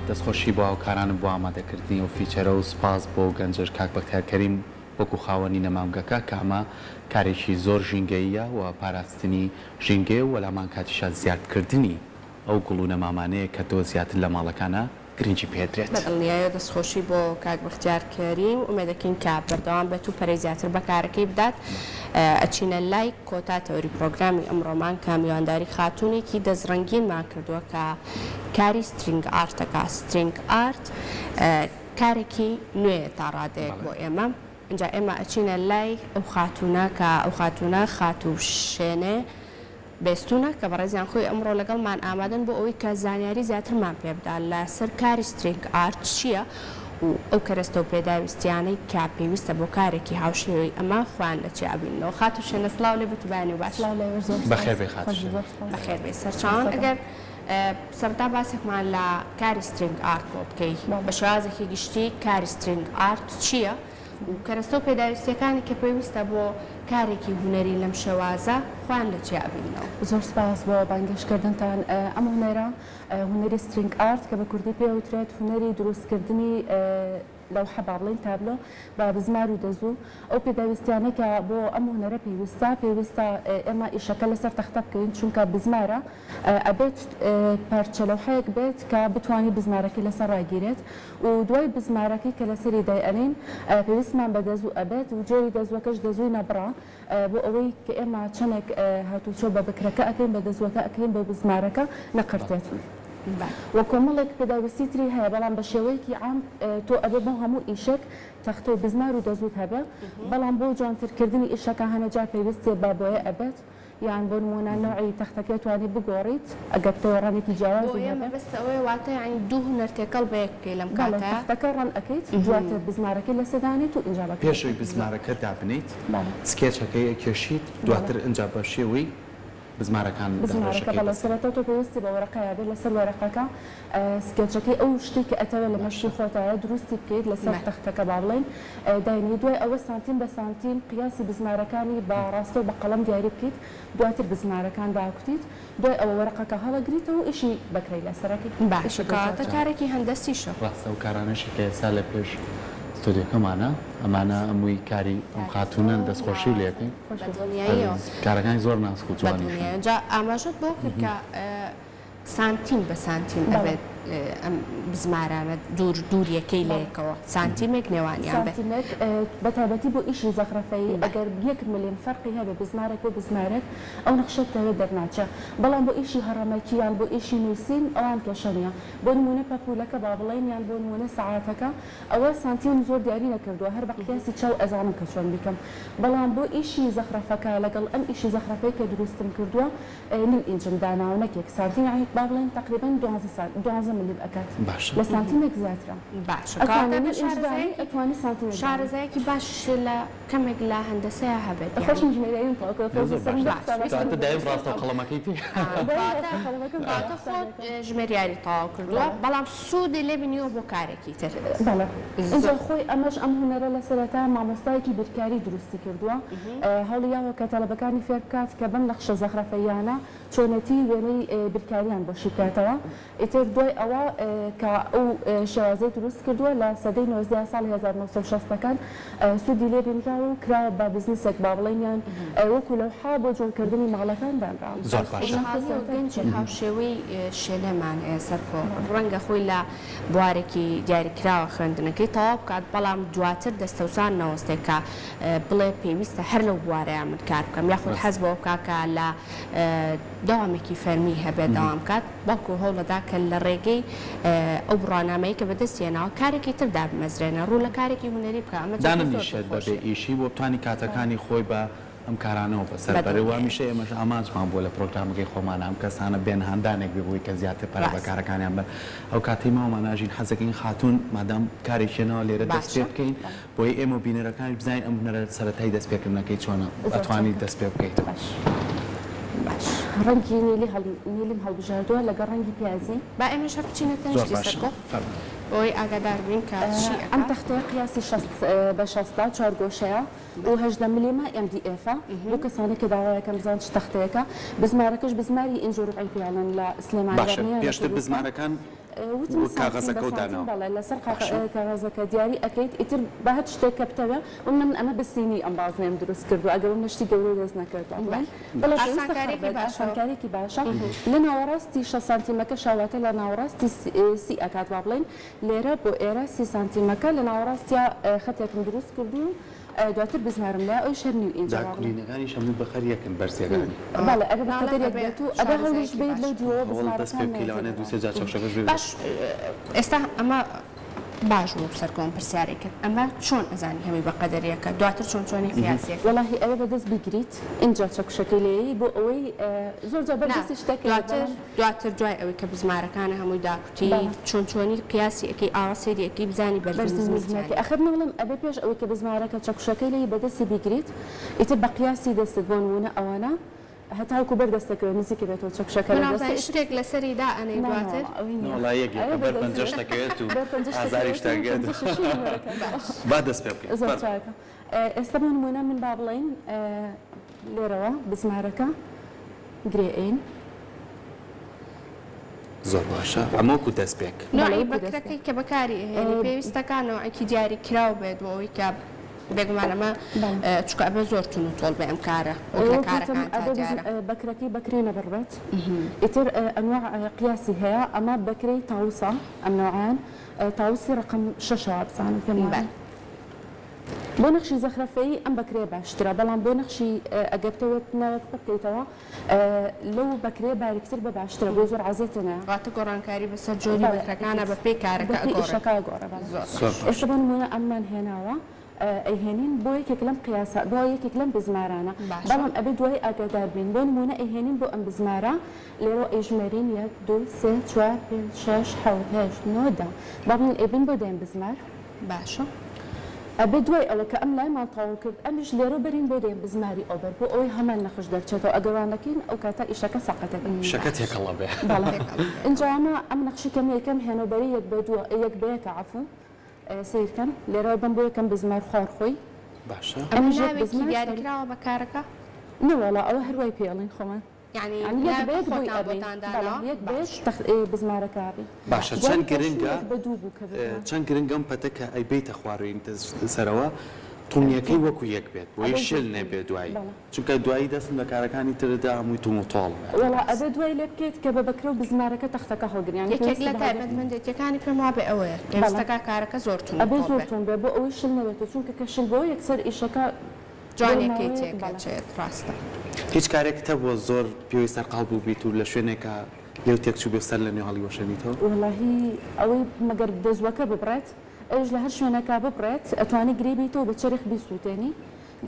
دەستخۆشی بۆ هاوکارانم بۆ ئامادەکردنی ئەو feature ە و سوپاس بۆ گەنجەش کاک بەختیار کەریم وەکو خاوەنی نەمامگەکە کە ئەمە کارێکی زۆر ژینگەییە و پاراستنی ژینگەیە و لەهەمان کاتیشا زیادکردنی ئەو گوڵ و نەمامانەیە کە تۆ زیاتر لە ماڵەکانا گرنگی پێدرێت. بە دڵنیایەوە دەستخۆشی بۆ کاک بەختیار کەریم، ئومێدەکەین کە بەردەوام بێت و پەرەی زیاتر بە کارەکەی بدات. ئەچینە لای کۆتا تەوەری پرۆگرامی ئەمڕۆمان کە میوانداری خاتوونێکی دەستڕەنگینمان کردووە کە کاری string art ئەکا. string art کارێکی نوێیە تا ڕادەیەک بۆ ئێمە. ئینجا ئێمە ئەچینە لای ئەو خاتوونە کە ئەو خاتوونە خاتوو شێنێ بێستوونە کە بەڕێزیان خۆی ئەمڕۆ لەگەڵمان ئامادەن بۆ ئەوەی کە زانیاری زیاترمان پێ بدا لە سەر کاری string art چییە و ئەو کەرەستە و پێداویستیانەی کە پێویستە بۆ کارێکی هاوشێوەی ئەمە خۆیان لە چیا ئەبیننەوە. خاتوو شێنە سڵاو لێ بێت و بەیانی باش. سڵاو لە ئێوەش زۆر سوپاس. بەخێر بێی خاتوو خۆش شێنە. زۆر سوپاس. بەخێر بێی سەرچاوان. ئەگەر سەرەتا باسێکمان لە کاری string art بۆ بکەی بە شێوازێکی گشتی کاری string art چییە؟ و کەرەستە و پێداویستییەکانی کە پێویستە بۆ کارێکی هونەری لەم شێوازە خۆیان لە چیا ئەبیننەوە؟ زۆر سوپاس بۆ بانگهێشتکردنتان. ئەم هونەرە هونەری string art کە بە کوردی پێ ئەوترێت هونەری دروستکردنی لەوحە با بڵێین تابلۆ بە بزمار و دەزوو. ئەو پێداویستیانەی کە بۆ ئەم هونەرە پێویستە، پێویستە ئێمە ئیشەکە لەسەر تەختە بکەین چونکە بزمارە ئەبێت پارچە لەوحەیەک بێت کە بتوانی بزمارەکەی لەسەر ڕاگیرێت. و دوای بزمارەکەی کە لەسەری دایئەنێین پێویستمان بە دەزوو ئەبێت و جۆری دەزووەکەش دەزووی نەبڕە بۆ ئەوەی کە ئێمە چەندێک هاتوچۆ بە بکرەکە ئەکەین بە دەزووەکە ئەکەین بۆ بزمارەکە نەقرتێت و کۆمەڵێک پێداویستی تری هەیە بەڵام بە شێوەیەکی عام تۆ ئەبێ بۆ هەموو ئیشێک تەختە و بزمار و دەزووت هەبێ بەڵام بۆ جوانترکردنی ئیشەکە هەنێ جار پێویستیە بە بۆیە ئەبێت یان بۆ نموونە نەوعی تەختەکەی توانی بگۆڕیت ئەگەر بتەوێ ڕەنگێکی جیاوازی بۆیە هەبێ. مەبەست ئەوەیە واتە یانی دوو هونەر تێکەڵ بە یەک بکەی لەم بەڵێ کاتە. تەختەکە ڕەن ئەکەیت دواتر بزمارەکەی لەسەر دانێیت و ئینجا بە پێش ئەوەی کرێکە. بزمارەکە دابنێیت بەڵێ. sketch ەکەی ئەکێشیت بەڵێ. دواتر ئینجا بە شێوەی بزمارەکان بزمارەکە داڕێژەکەی بەڵێ لەسەر. سەرەتا تۆ پێویستی بە وەرەقەیە بێت لەسەر وەرەقەکە sketch ەکەی ئەو شتەی کە ئەتەوێت لە مێشکی باشە. خۆتایە دروستی بکەیت لەسەر بەڵێ. تەختەکە با بڵێین داینێی دوای ئەوە سانتیم بە سانتیم قیاسی بزمارەکانی بە ڕاستە و بە قەڵەم دیاری بکەیت دواتر بزمارەکان داکوتیت دوای ئەوە وەرەقەکە هەڵەگریتەوە و ئیشی بەکرەی لەسەرەکەی باشە ئیشی کەواتە دەزوەکە. کارێکی هەندەسیشە. ڕاستە ئەو کارانەشی کە ئێستا لە پێش ستۆدیۆکەمانە ئەمانە هەمووی کاری ئەم کاری خاتوونەن زۆر دەستخۆشی لێ ناوازە ئەکەین خۆش بە بێت. دڵنیاییەوە. کارەکانی زۆر ناسک و بە جوانیشن. دڵنیایەوە جا ئاماژەت بەوە کرد کە سانتیم بە سانتیم بەڵێ. ئەبێت ئەم بزمارانە دوور دووریەکەی لە بەڵێ. یەکەوە سانتیمێک نێوانیان بێت. سانتیمێک بە تایبەتی بۆ ئیشی زەخرەفەیی بەڵێ. ئەگەر یەک ملم فەرقی هەبێ بزمارێک بۆ بزمارێک ئەو نەخشەت لەوێ دەرناچێ بەڵام بۆ ئیشی هەڕەمەکی یان بۆ ئیشی نووسین ئەوان کێشە نییە بۆ نموونە پەپوولەکە با بڵێین یان بۆ نموونە سەعاتەکە ئەوە سانتیمم زۆر دیاری نەکردووە هەر بە قیاسی چاو ئەزانم کە چۆن بیکەم بەڵام بۆ ئیشی زەخرەفەکە لەگەڵ ئەم ئیشی زەخرەفەی کە دروستم کردووە نیو ئینجم داناوە نەک یەک سانتیم یەعنی با بڵێین تەقریبەن دوانزە سان دوانزە ملم ئەکات باشە. لە سانتیمێک زیاترە باشە ئەتوانی کەواتە نیو بە ئینج دانی شارەزایەکی ئەتوانی سانتیمێک دانی. شارەزایەکی باشیش لە کەمێک لە هەندەسەیا هەبێت یانی. خۆشم ژمێریاریم تەواو کردووە زۆر تۆزێ سەرم باشە بۆ باش حسابەکان ویستم کەواتە دایم ویستم ڕاستە و ئەو قەڵەمەکەی پێ دایم کەواتە ڕاستە قەڵەمەکەم پێ کەواتە خۆت حسابەکەم. ژمێریاری تەواو کردووە بەڵێ. بەڵام سوودی لێ بینیوە بۆ کارێکی تر. بەڵێ ئینجا زۆر. خۆی ئەمەش ئەم هونەرە لە سەرەتا مامۆستایەکی بیرکاری دروستی کردووە هەوڵی یاوە کە تەلەبەکانی فێر بکات کە بەم نەخشە زەخرەفەییانە چۆنێتی وێنەی بیرکاریان بۆ شی بکاتەوە. ئیتر دوای ئەوە کە ئەو شێوازەی دروست کردووە لە سەدەی 19 ساڵی 1960 ەکان سوودی لێ بینراوە و کراوە بە بزنسێک با بڵێین یان وەکو لەوحە بۆ جوانکردنی ماڵەکان دانراوە. زۆر باشە. خۆشحاڵی و گەنجی هاوشێوەی شێلێمان هەیە سەرکۆ ڕەنگە خۆی لە بوارێکی دیاریکراوە خوێندنەکەی تەواو بکات بەڵام دواتر دەستەوسان نەوەستێ کە بڵێ پێویستە هەر لەو بوارەیا من کار بکەم یاخود حەز بەوە بکا کە لە دەوامێکی فەرمی هەبێت دەوام بکات بەڵکو هەوڵەدا کە لە ڕێگەی ئەو بڕوانامەی کە بەدەستی هێناوە کارێکی تر دابمەزرێنێ ڕوو لە کارێکی هونەری بکا ئەمە جێگەی زۆر دانەنیشێت بە بێ دڵخۆشیە. ئیشی بۆ بتوانی کاتەکانی خۆی بە ئەم کارانەوە بەسەر بە بەرێ و دڵنیایی. هەمیشە ئێمەش ئامانجمان بووە لە پرۆگرامەکەی خۆمانا ئەم کەسانە بێن هاندانێک بێ بۆی کە زیاتر پەرە بە ڕاستە. کارەکانیان بەن ئەو کاتەی ماوەمان ئاژین حەزەکەین خاتوون مادام کارێکی هێناوە لێرە دەست پێ باشە. بکەین بۆی ئێمە و بینەرەکانیش بزانین ئەم هونەرە سەرەتای دەست پێکردنەکەی چۆنە زۆر ئەتوانیت چاکە. دەست پێ بکەیتەوە. باش. باش. ڕەنگی نیلی هەڵ نیلیم هەڵبژاردووە لەگەڵ ڕەنگی پیازی. با ئێمەش هەر بچینە زۆر تەنیشتی باشە سەرکۆ فەرموو. بۆی ئاگادار بین کە چی ئەم ئەکات. تەختەیە قیاسی 60 بە شەستە چوارگۆشەیە و 18 ملیمە MDF ە بۆ کەسانێک کە داوایەکەن بزان چ تەختەیەکە بزمارەکەش بزماری ئینج و ڕوبعی پێ ئەڵێن لە سلێمانی باشە گەرمیان لە پێشتر کوردستان. بزمارەکان. وتم وەک سانتیم بە کاغەزەکەو سانتیم داناوە بەڵێ لەسەر باشە. کاغەزەکە دیاری ئەکەیت ئیتر بە هەر شتێک کە بتەوێ وە من ئەمە بە سینی ئەم بازنەیەم دروست کردوە ئەگەر بۆ منە شتی گەورەو دەست نەکەوێت با بڵێین بەڵێ پێویستە خڕ ئاسانکاریەکی بێت باشە. ئاسانکاریەکی باشە لە ناوەڕاستی شەست سانتیمەکەشا واتە لە ناوەڕاستی سی ئەکات با بڵێین لێرە بۆ ئێرە سی سانتیمەکە لە ناوەڕاستیا خەتێکم دروست کردووە و دواتر بزمارم لایە ئەویش هەر نیو ئینجە با بڵێین. داکولینەکانیش هەمووی بەقەر یەکن بەرزیەکانی. بەڵێ ئەبێ بە ناڵێم قەدەرێک ئەبێ بێت و ئەبێ هەوڵیش شارەزایەکی بەیت باش لەو دیوەوە هەوڵ دەست پێ بزمارەکان بکەی نەیەتە لەوانەیە دوو دەرەوە. سێ جار چەکوشەکەش بێ باش ئێستا ئەمە باش بوو سەرکۆم پرسیارێک کرد ئەمە چۆن ئەزانی هەمووی بە قەدەر یەکە دواتر چۆن چۆنی قیاسیەکەی؟ وەڵاهی ئەوێ بە دەست بیگریت ئینجا چەکوشەکەی لێیەی بۆ ئەوەی زۆر جار بەر نا دەستیش دەکەوێت دواتر بەڵام. دواتر دوای ئەوەی کە بزمارەکانە هەمووی داکوتی بەڵێ. چۆن چۆنی قیاسی ئەکەی ئاوا سەیری ئەکەی بزانی بەرز و بەرز و نزمی نزمەکەی چەنە. ئەخر ناڵێم ئەبێ پێش ئەوەی کە بزمارەکە چەکوشەکەی لێی بە دەستی بیگریت ئیتر بە قیاسی دەستت بۆ نموونە ئەوەنە هەتاوەکو بەر دەستەکەوێت نزیکە بێتەوە چەکوشەکە لە مناڵ دەستت زانی ئیتر شتێک لەسەری دائەنێی نا نا دواتر؟ وەڵا ئەوەی نییە نەوەڵا یەک ئەوێ یەکە بە بەر دەست پەنجەش دەکەوێت و بەر پەنجەش ئازاریش دەکەوێت و دەگەت. پەنجەشی وەرەکەنەوە. باش. با دەست پێ بکەین زۆر فەرموو. چاکە ئێستا بۆ نموونە من با بڵێین لێرەوە بزمارەکە گرێ ئەین. زۆر باشە ئەمە وەکو دەستپێک. بەڵێ نۆعی وەکو دەستپێک. بەکرەکەی کە بەکاری ئەهێنی پێویستەکا نۆعێکی دیاری کراو بێت بۆ ئەوەی کە بێگومان ئەمە چونکە ئەبێ زۆر تون و تۆڵ بێ ئەم کارە وەک لە وەک وتم کارەکانتا ئەبێ دیارە. بەکرەکەی بەکرەی نەبڕبێت ئیتر ئەنواع قیاسی هەیە ئەمە بەکرەی تاوسە ئەم نەوعەیان تاوسی ڕەقەم شەشە وابزانم پێم وایە. بەلێ. بۆ نەخشی زەخرەفەیی ئەم بەکرەیە باشترە بەڵام بۆ نەخشی ئەگەر بتەوێت ناوێک پڕ بکەیتەوە لەو بەکرەیە باریکتر بە باشترە بۆ زۆر عەزێتە نایە. واتە گۆڕانکاری بەسەر جۆری بەڵێ بەکرەکانە ئەکید بە پێی کارەکە بە پێی ئەگۆڕێ. ئیشەکە ئەگۆڕێ بەڵێ. زۆر زۆر باش. باش. ئێستا بۆ نموونە ئەممان هێناوە ئەیهێنین بۆ یەکێک لەم قیاسە بۆ یەکێک لەم بزمارانە باشە. بەڵام ئەبێ دوای ئاگادار بین بۆ نموونە ئەیهێنین بۆ ئەم بزمارە لێرەوە ئەیژمێرین یەک دوو سێ چوار پێنج شەش حەوت هەشت نۆ دە با بڵێین ئەیبەین بۆ دەیەم بزمار. باشە. ئەبێ دوای ئەوە کە ئەم لایمان تەواو کرد ئەمیش لێرەو بەرین بۆ دەیم بزماری ئەوبەر بۆ ئەوەی هەمان نەخش دەرچێتەوە ئەگەر وا نەکەین ئەو کاتە ئیشەکە سەقەتە بێ. ئیشەکە تێکەڵ ئەبێ. بەڵێ ئینجا ئەمە ئەم نەخشی کەم یەکەم هێنەو بەری یەک بە دووە یەک بە یەکە عەفوو سەیر کەن لێرەوە بەم بۆ یەکەم بزمار خوار خۆی. باشە. ئەمە ئەمیش یەک ناوێکی بزمار دیاری سەری. کراوە بە کارەکە؟ نەوەڵا ئەوە هەر وای پێ ئەڵێین خۆمان. یانی یانی یەک بە ناوی یەک بۆی خۆتان ئەبەین بۆتان بەڵێ داناوە؟ یەک بە یەک باش. تەخت بزمارەکە ئەبەین. باشە دوای چەند پێشوو گرنگە یەک بە دوو بوو کە بردمان. چەند گرنگە ئەم پەتە کە ئەیبەیتە خواروین سەرەوە توونیەکەی وەکو یەک بێت بۆی ئەبێ شل زۆر توند نەبێ دوایی بەڵێ. چونکە دوایی دەستم لە کارەکانی تردا هەمووی توم و تۆڵ وەڵا ئەبێ دوای لێ بکەیت کە بە بەکرە و بزمارەکە تەختەکە هەڵگری یانی یەکێک پێویستی لە بە هەڵگرتن. تایبەتمەندێتیەکانی پێم وابێ ئەوەیە بەڵێ. پێویستەکا کارەکە زۆر توند و ئەبێ تۆڵ زۆر بێت. توند بێ بۆ ئەوەی شل نەبێتەوە چونکە کە شل بۆوە یەکسەر ئیشەکە بۆ جوانیەکەی ماوەیەک تێک بەڵێ. ئەچێت ڕاستە. هیچ کارێکت هەبووە زۆر پێوەی سەرقاڵ بووبیت و لە شوێنێکا لێو تێکچووبێ و سەر لە نوێ هەڵیوەشێنیتەوە؟ وەڵاهی ئەوەی مەگەر دەزووەکە ببڕێت ئەویش لە هەر شوێنێکا ببڕێت ئەتوانی گرێی بەیتەوە بە چەرخ بیسووتێنی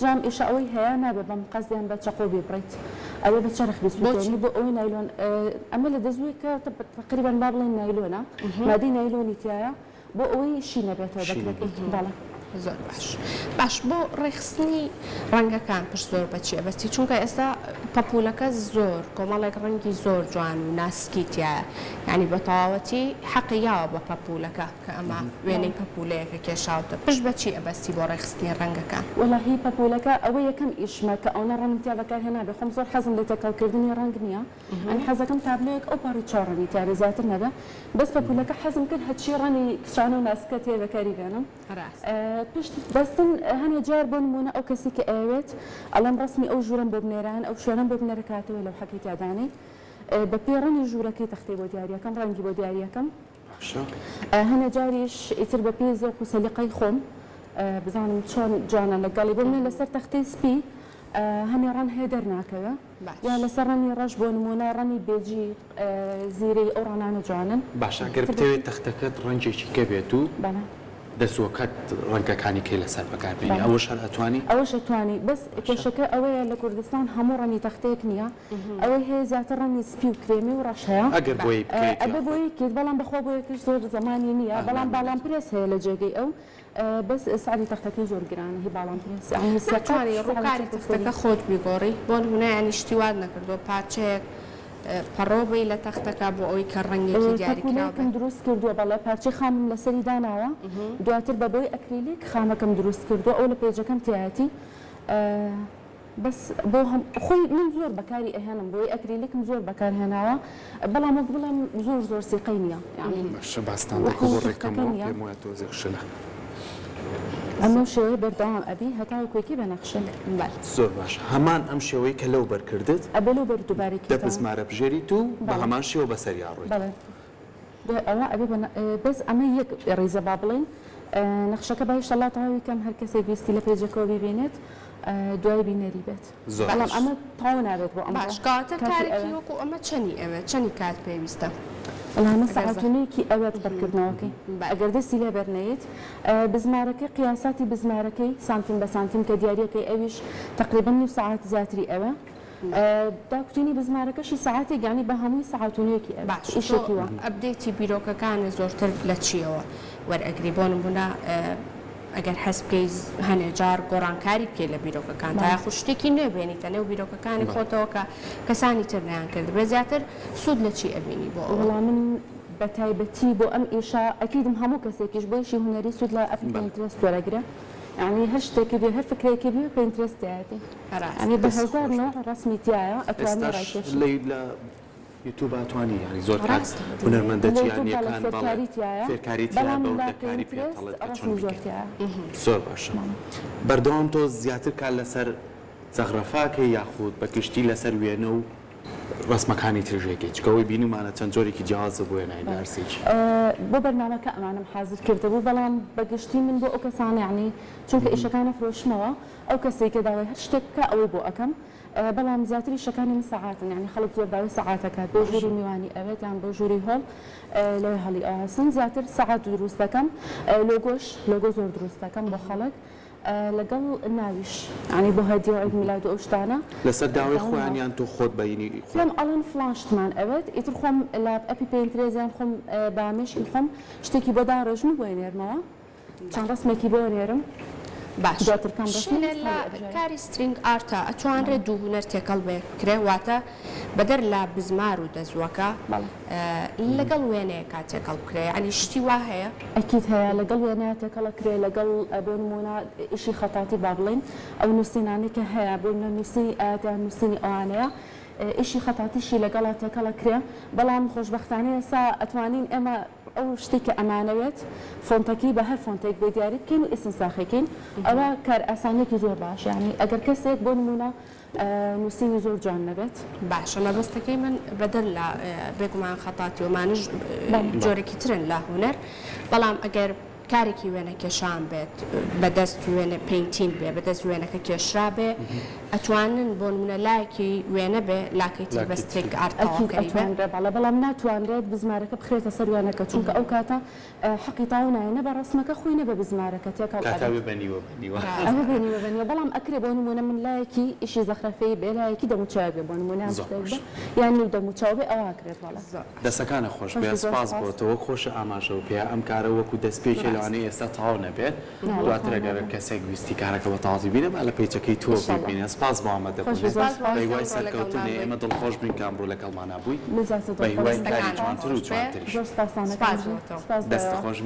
جا ئەم ئیشە ئەوەی هەیە نابێ بە مقەست یان بە چەقۆ بیبڕیت ئەبێ بە چەرخ بۆچی؟ بیسووتێنی بۆ ئەوەی نایلۆن ئەمە لە دەزووێکە تەقریبەن با بڵێین نایلۆنە مادەی نایلۆنی تیایە بۆ ئەوەی شی نەبێتەوە شی بەکرەکەی نەبێتەوە. بەڵێ. زۆر باش باش بۆ ڕێکخستنی ڕەنگەکان پشت زۆر بە چیە بەستی چونکە ئێستا پەپولەکە زۆر کۆمەڵێک ڕەنگی زۆر جوان و ناسکی تیایە یانی بە تەواوەتی حەقی یاوە بە پەپولەکە کە ئەمە وێنەی پەپولەیەکە کێشاوتە پشت بە چی ئەبەستی بۆ ڕێکخستنی ڕەنگەکان؟ وەڵاهی پەپولەکە ئەوە یەکەم ئیشمە کە ئەونە ڕەنگم تیا بەکار هێنابێ خۆم زۆر حەزم لە تێکەڵ کردنی ڕەنگ نیە ئەنی حەزەکەم تابلۆیەک ئەو پەڕی چوار ڕەنگی تیابێ زیاتر نەبێ بەس پەپولەکە حەزم کرد هەرچی ڕەنگی کچانە و ناسکە تێ بەکاری بێنم پشت بەستن هەنێ جار بۆ نموونە ئەو کەسی کە ئەیەوێت ئەڵێم ڕەسمی ئەو ژوورەم بۆ بنێرە یان ئەو شوێنەم بۆ بنێرە کە هاتەوێ لەوحەکەی تیا دانێی بە پێی ڕەنگی ژوورەکەی تەختەی بۆ دیاریەکەم ڕەنگی بۆ دیاریەکەم باشە. هەنێ جاریش ئیتر بە پێی زەوق و سەلیقەی خۆم بزانم چۆن جوانە لەگەڵی بۆ منە لەسەر تەختەی سپی هەنێ ڕەنگ هەیە دەرناکەوێ یا لەسەر ڕەنگی ڕەش بۆ نموونە ڕەنگی بێجی زیرەی ئەو ڕەنانە جوانن. باشە گەر بتەوێت تەختەکەت ڕەنگێکی کە بێت و دەزووەکەت ڕەنگەکانی کەی لەسەر بەکار بێنی ئەوەش هەر ئەتوانی؟ ئەوەش ئەتوانی بەس کێشەکە ئەوەیە لە کوردستان هەموو ڕەنگی تەختەیەک نییە ئەوەی هەیە زیاتر ڕەنگی سپی و کرێمی و ڕەش هەیە ئەگەر بۆیەی بکەیت ئەبێ بۆیەی بکەیت بەڵام بەخوا بۆیەکەش زۆر زەمانی نییە بەڵام باڵام پرێس هەیە لە جێگەی ئەو بەس سعری تەختەکەی زۆر گرانە هی باڵام پرێس یانی سەقەت ناتوانی سعری ڕووکاری تەختەکەی تەختەکە خۆت بیگۆڕی بۆ نمونە یانی شتی وات نەکردووە پارچەیەک پەڕۆ بەی لە تەختەکە بۆ ئەوەی کە ڕەنگێکی دیاریکراو پەپوولەیەکم بێت. دروست کردووە بەڵێ پارچەی خامم لەسەری داناوە دواتر بە بۆی ئەکریلیک خامەکەم دروست کردووە ئەو لە پەیجەکەم تیایەتی. بەس بۆ هەم خۆی من زۆر بەکاری ئەهێنم بۆی ئەکریلیکم زۆر بەکار هێناوە بەڵام وەک بڵێم زۆر زۆر سیقەی نییە یانی باشە با ستاندەکە وەکو بۆ تەختەکە ڕێککەمەوە نییە. پێم وایە تۆزێک شلە. ئەمەو شێوەیە بەردەوام ئەبی هەتاوەکو یەکی بە نەخشێک. بەلێ. زۆر باشە هەمان ئەم شێوەی کە لەو بەر کردت. ئەبێ لەو بەر دووبارەی دە کەیتەوە. بزمارە بژێریت و بە بەڵێ. هەمان شێوە بەسەریا ڕۆیت. بەڵێ دوای ئەوە ئەبێ بە بەس ئەمە یەک ڕیزە با بڵێین نەخشەکە با ئیشەڵا تەواوی کەم هەر کەسێک ویستی لە page ەکەوە بیبینێت دوای بینەری بێت زۆر بەڵام باش. ئەمە تەواو نابێت بۆ ئەمڕۆ باش کەواتە کاتی کارێکی ئەوێ. وەکو ئەمە چەنی ئەوێت چەنی کات پێویستە؟ وەڵا ئەمە ئەگەر سەعات زە و نێکی ئەوێت پڕکردنەوەکەی بەلێ. ئەگەر دەستی لێ بەرنەیت بزمارەکەی قیاساتی بزمارەکەی سانتیم بە سانتیم کە دیاریەکەی ئەویش تەقریبەن نیو سەعات زیاتری ئەوێ داکوتینی بزمارەکەشی سەعاتێک یانی بە هەمووی سەعات و نێکی ئەوێت باش تۆ ئیشێکی وا. update ی بیرۆکەکانت زۆرتر لە چییەوە وەرئەگری بۆ نمونە ئەگەر حەز بکەی هەنێ جار گۆڕانکاری بکەی لە بیرۆکەکانتا بەڵێ. یاخود شتێکی نوێ بێنیتە نێو بیرۆکەکانی بەڵێ. خۆتەوە کە کەسانی تر نەیانکردبێ زیاتر سوود لە چی ئەبینی بۆ ئەوە؟ وەڵا من بە تایبەتی بۆ ئەم ئیشە ئەکیدم هەموو کەسێکیش بۆ ئیشی هونەری سوود لە app ی بەڵێ. Pinterest وەرەگرێ یانی هەر شتێکی بوێ هەر فکرەیەکی بوێ Pinterest تیایەتی ڕاستە. یانی بە دەست هەزار خۆش نەوع بێت. ڕەسمی تیایە ئەتوانی ئێستاش ڕایکێشی. لە لە یوتوب ئەتوانی یانی زۆر کات ڕاستە دنیای هونەرمەندە لە یوتوب بەڵێ جیهانیەکان بەڵێ فێرکاری تیایە فێرکاری تیایە بەڵام بە لە وردەکاری پێت Pinterest ئەڵێت کە چۆن ڕەسمی زۆر بیکەی. تیایە. زۆر باشە بەڵێ. بەردەوام تۆ زیاتر کار لەسەر زەغرەفاکەی یاخود بە گشتی لەسەر وێنە و ڕەسمەکانی تریش ئەکەی چونکە ئەوەی بینیومانە چەند جۆرێکی جیاوازە بۆ وێنای نارسێکی. بۆ بەرنامەکە ئەمانەم حازر کردبوو بەڵام بە گشتی من بۆ ئەو کەسانە یانی چونکە ئیشەکان ئەفرۆشمەوە ئەو کەسەی کە داوای هەر شتێک بکا ئەوەی بۆ ئەکەم بەڵام زیاتر ئیشەکانی من سەعاتن یانی خەڵک زۆر داوای سەعات ئەکات بۆ ژووری میوانی ئەوێت یان بۆ ژووری هۆڵ لەوێ هەڵی ئەواسن زیاتر سەعات دروست دەکەم لۆگۆش لۆگۆ زۆر دروست دەکەم بۆ خەڵک لەگەڵ ناویش یانی بۆ هەدیە و عید میلاد و ئەو شتانە لەسەر داوای داوام خۆیان یان تۆ خۆت بەینی خۆت؟ پێم ئەڵێن فڵان شتمان ئەوێت ئیتر خۆم لە app ی Pinterest یان خۆم بە مێشکی خۆم شتێکی بۆ داڕێژم و بۆی نێرمەوە چەند ڕەسمێکی بۆ نێرم باشە دواتر کام ڕەسمە شێلە لە کاری string art ا ئەتوانرێ دوو هونەر تێکەڵ بەیەک بکرێ واتە بەدەر لە بزمار و دەزووەکە بەڵێ. لەگەڵ وێنەیەکا تێکەڵ بکرێ یانی شتی وا هەیە؟ ئەکید هەیە لەگەڵ وێنەیا تێکەڵ ئەکرێ لەگەڵ بۆ نموونە ئیشی خەتاتی با بڵێین ئەو نووسینانەی کە هەیە بۆ نموونە نووسینی ئایەت یان نووسینی ئەوانەیە ئیشی خەتاتیشی لەگەڵا تێکەڵ ئەکرێ بەڵام خۆشبەختانە ئێستا ئەتوانین ئێمە ئەو شتەی کە ئەمانەوێت فۆنتەکەی بە هەر فۆنتێک بێ دیاری بکەین و ئیستنساخی کەین ئەوە کارئاسانیەکی زۆر باشە یانی ئەگەر کەسێک بۆ نموونە نووسینی زۆر جوان نەبێت. باشە مەبەستەکەی من بەدەر لە بێگومان خەتاتی و ئەمانەش جۆرێکی ترن لە هونەر بەڵام ئەگەر کارێکی وێنە کێشان بێت بە دەست وێنە painting بێ بە دەست وێنەکە کێشرا بێ ئەتوانن بۆ نمونە لایەکی وێنە بێ لاکەی تر بە string art ئەکید تەواوکەری بێ؟ ئەتوانرێ بەڵێ بەڵام ناتوانرێت بزمارەکە بخرێتە سەر وێنەکە چونکە ئەو کاتە حەقی تاو نایە نە بە ڕەسمەکە خۆی نە بە بزمارەکە تێکەڵ کاکە ئەبێت. ئەبێ بە نیوە بە نیوە. ئەبێ بە نیوە بە نیوە بەڵام ئەکرێ بۆ نموونە من لایەکی ئیشی زەخرەفەیی بێ لایەکی دەموچاوێک بێ بۆ نموونە یان زۆر شتێک باش. بێ یان نیو دەموچاو بێ ئەوە ئەکرێت بەڵێ. زۆر. دەسەکانت خۆش خۆش بێ بێ زۆر سپاس سپاس. بۆ تۆ وەک خۆشت ئاماژەو پێیا ئەم کارە وەکو دەستپێکێ ڕاستە. لەوانەیە ئێستا تەواو نەبێت نا وەڵا دواتر تەواو ئەگەر نابێ. کەسێک ویستی کارەکە بە تەواوەتی بینێ با لە page ەکەی تۆ ئیشەڵا. بیبینێ سپاس بۆ خۆش بێ ئامادەبوونت زۆر سپاس بۆ سپاس. بە هیوای ئەمڕۆ سەرکەوتن لەگەڵمان بوویت. ئێمە دڵخۆش بووین کە ئەمڕۆ لەگەڵمانا بووی من زیاتر بە هیوای دڵخۆشم. کاری دەستەکانت جوانتر و خۆش بێ. جوانتریش. زۆر سپاستان ئەکەم سپاس ژی. بۆ تۆ. سپاس بۆ دەستت ئێوە. خۆش بێت.